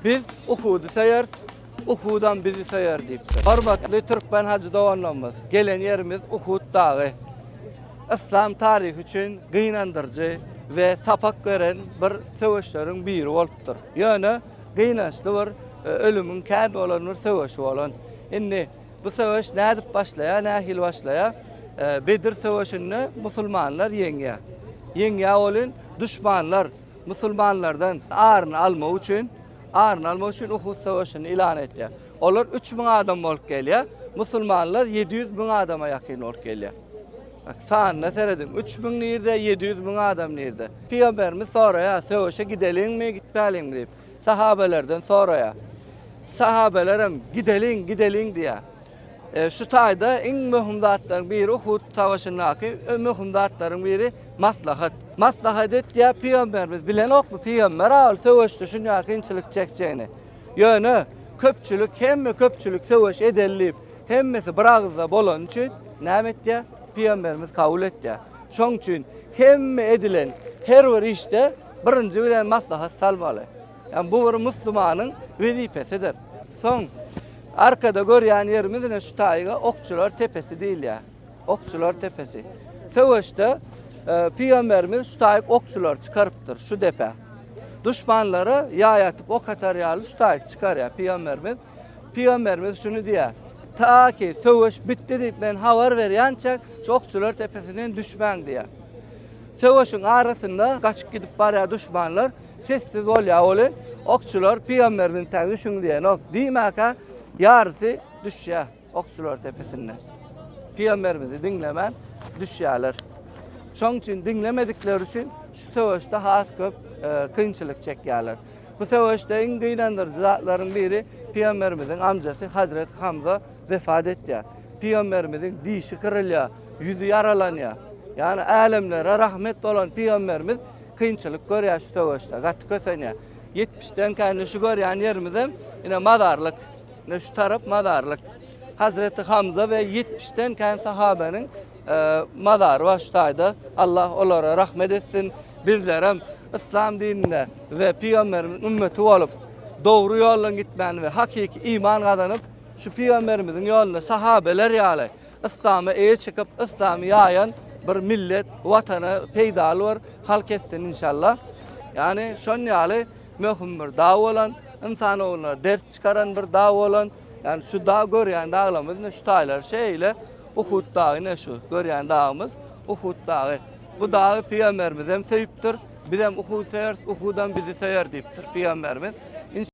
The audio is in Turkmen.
Biz Uhudy söýeris, Uhudam bizi söýer diýipdir. Hormatly türkmen hajy doganlarymyz, gelen ýerimiz Uhud dagy. Yslam taryhy üçin gynandyryjy we sapak beren bir söweşleriň biri bolupdyr. Ýöne gynançly bir e, ölümiň kän bolan bir söweşi bolan. Indi bu söweş nädip başlaýar, nähili başlaýar? E, Bedir söweşinde musulmanlar ýeňýär. Ýeňýär welin duşmanlar musulmanlardan aryny almak üçin aryny almak üçin Uhud söweşini ilan etýär. Olar 3000 adam bolup gelýär. Musulmanlar 700 müň adama ýakyn bolup gelýär. Bak, sanyna serediň. 3000 nirde, 700 müň adam nirde? Pygamberimiz soraýar, söweşe gideliňmi, gitmäliňmi diýip. Sahabelerden soraýar. Sahabelerem gideliň, gideliň diýýär. E, şu taýda iň möhüm zatlaryň biri Uhud savaşyndaky möhüm zatlaryň biri maslahat. Maslahat etýär pygamberimiz bilenokmy pygamber al söweşde şunýa kynçylyk çekjegini. Ýöne köpçülik hemme köpçülik söweş edeli diýip hemmesi bir agyzda bolany üçin näme etýär? Pygamberimiz kabul etýär. Şoň üçin hemme edilen her bir işde birinji bilen maslahat salmaly. Ýani bu bir musulmanyň wezipesidir. Soň arkada görýän ýerimiz ine şu taýga Okçular tepesi diýilýär. Okçular tepesi. Söweşde e, pygamberimiz şu taýyk okçular çykarypdyr şu depä. Duşmanlara ýaý atyp ok atar ýaly şu taýyk çykarýar pygamberimiz. Pygamberimiz şuny diýýär. Ta ki söweş bitdi diýip men habar berýänçä şu okçular tepesinden düşmäň diýýär. Söweşiň arasynda gaçyp gidip barýar duşmanlar. Sessiz bolýar welin, okçular pygamberimiziň tägi düşüň diýenok. Diýmäkä ýarysy düşýär okçular tepesinde. Pygamberimizi diňlemän düşýärler. Şoň üçin diňlemedikleri üçin şu söweşde has köp e, kynçylyk çekýärler. Bu söweşde iň gynandyryjy zatlaryň biri pygamberimiziň amjasy Hazreti Hamza wefat etýär. Pygamberimiziň dişi kyrylýar, ýüzi ýaralanýar. Ýani älemlere rahmet bolan pygamberimiz Kynçylyk görýär şu söweşde, gaty kösenýär. Ýetmişden kän şu görýän ýerimizem ine mazarlyk. Ine şu tarap mazarlyk. Hazreti Hamza we ýetmişden kän sahabanyň e, mazary bar şu taýda. Allah olara rahmet etsin. Bizlerem yslam dininde we pygamberimiziň ümmeti bolup, dogry ýoldan gitmän we hakyky iman gazanyp, şu pygamberimiziň ýolunda sahabeler ýaly Yslama eýe çykyp, yslamy ýaýan bir millet, watana peýdaly bir halk etsin inşallah. Ýani şon ýaly möhüm bir dag bolan, ynsan ogluna ders çykaran bir dag bolan, ýani şu dag görýän daglarymyz ine şu taýlar şeýle Uhud dagy ine şu görýän dagymyz Uhud dagy. Bu dagy pygamberimiz hem söýüpdir. Bizem Uhud söýeris, Uhudam bizi söýer diýipdir pygamberimiz.